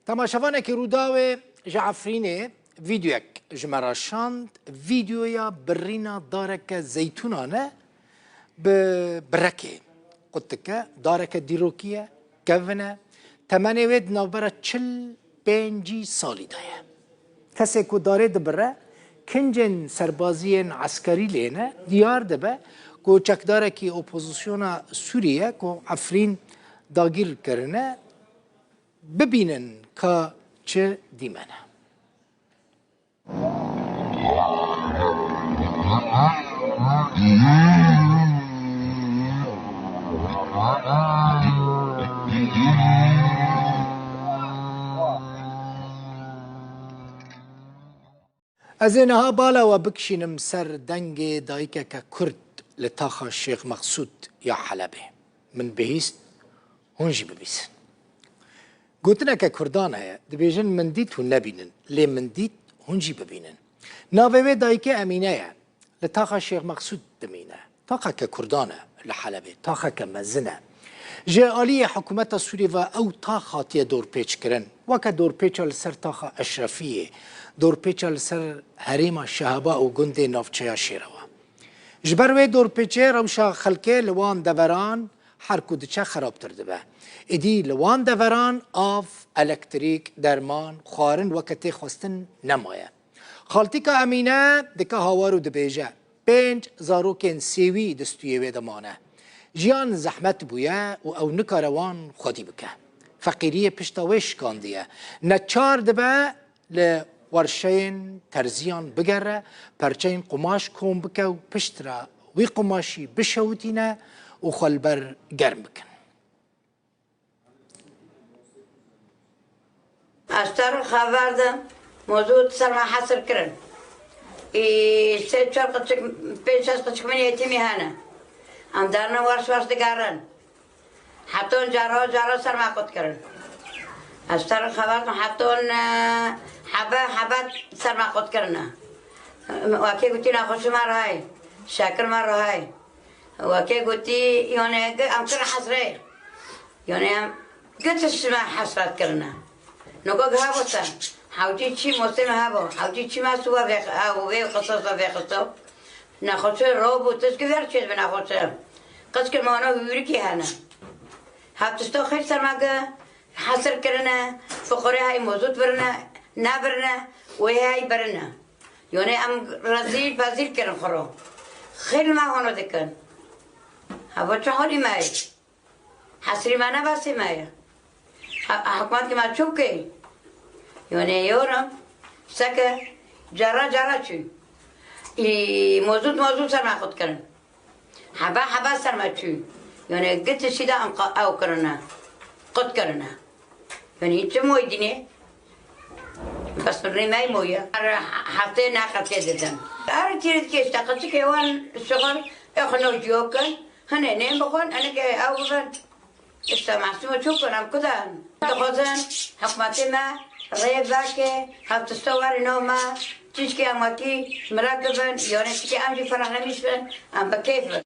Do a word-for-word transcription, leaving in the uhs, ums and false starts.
Temaşevanekî Rûdawê ji Efrînê vîdeoyek ji me re şand. Vîdeoya birîna dareke zeytûnan e bi birekê qut dike. Dareke dîrokî ye, kevin e. Temenê wê di navbera çil pêncî salî de ye. Kesê ku darê dibire, kincên serbaziyên eskerî lê ne. Diyar dibe ku çekdarekî opozisyona Sûrî ye ku Efrîn dagîr kirine. Bibînin ka çi dîmene. Ez ê niha bala we bikişînim ser dengê dayikeke Kurd li taxa Şêx Meqsûd ya Helebê. Min bihîst, hûn jî bibîsin. Gotineke Kurdan heye, dibêjin, min dît hûn nebînin, lê min dît hûn jî bibînin. Navê wê dayikê Emîne ye. Li taxa Şêx Meqsûd dimîne. Taxeke Kurdan e li Helebê, taxeke mezin e. Ji aliyê hikûmeta Sûrî ve ew tax hatiye dorpêçkirin. Weke dorpêça li ser taxa Eşrefiyê, dorpêça li ser herêma Şehaba û gundê navçeya Şêrewa. Ji ber wê dorpêçê rewşa xelkê li wan deveran her ku diçe xerabtir dibe. Êdî li wan deveran av, elektrîk, derman, xwarin weke tê xwestin nemaye. Xaltîka Emîne dike hawar û dibêje, pênc zarokên sêwî di stûyê wê de mane. Jiyan zehmet bûye û ew nikare wan xwedî bike. Feqîriyê pişta wê şikandiye. Neçar dibe li werşeyên terziyan bigere, perçeyên qumaş kom bike û piştre wî qumaşî bişewitîne û xwe li ber germ bikin. Ez ter xeber dim, mozût ser me hesir kirin. Î sê çar qeçik, pênc şeş qeçik min yetîmî hene. Em derine wers wers digerin. Heton cara cara ser me qut kirin. Ez ter xeber dim, heton, e, hebe hebe ser me qut kirine. Wekê gotî nexweşî me rihayê, şekir me rihayê. Wekê gotî, yani, em kirin hesrê. Yani, em giş me hesret kirine. Noka giha bose. Hewcî çî mosê me hebo. Hewcî çî me suba vê, ew vê qisasa vê qisa. Nexweşe ro bû, tişkî ver çêt bi nexweşe. Qeçke me wana hûrikî hene. Hep tişta xêr ser me gi hesir kirine, fiqorê hey mozût birine, nebirine, wê hey birine. Yani, em rezîl bezîl kirin xwe ro. Xêr me wana dikin. Hava çi halî me ye? Hesrî me ne basê me ye. Ha-, hikûmet ki me çû bike. Yone yorum. Seke cara cara çû. Î mozût mozût ser me qut kirin. Heba heba ser me çû. Yone gitişî de em qa-, ew kirine. Qut kirine. Yani hiç moy dine. Bes rê me moye. Her heftê ne qetê didin. Her tîr dike işte qeçik hewan şixir exno ciyo kin. Hene nêm bixwin, hene ke ew bibin. İşte masum çok önemli kudan. Dixwazin hikûmetê me rê veke, hevtista warê nav me, çişkê em wekî mirak bibin, yani çişkê em jî ferahlemiş bin, em bi keyf bin.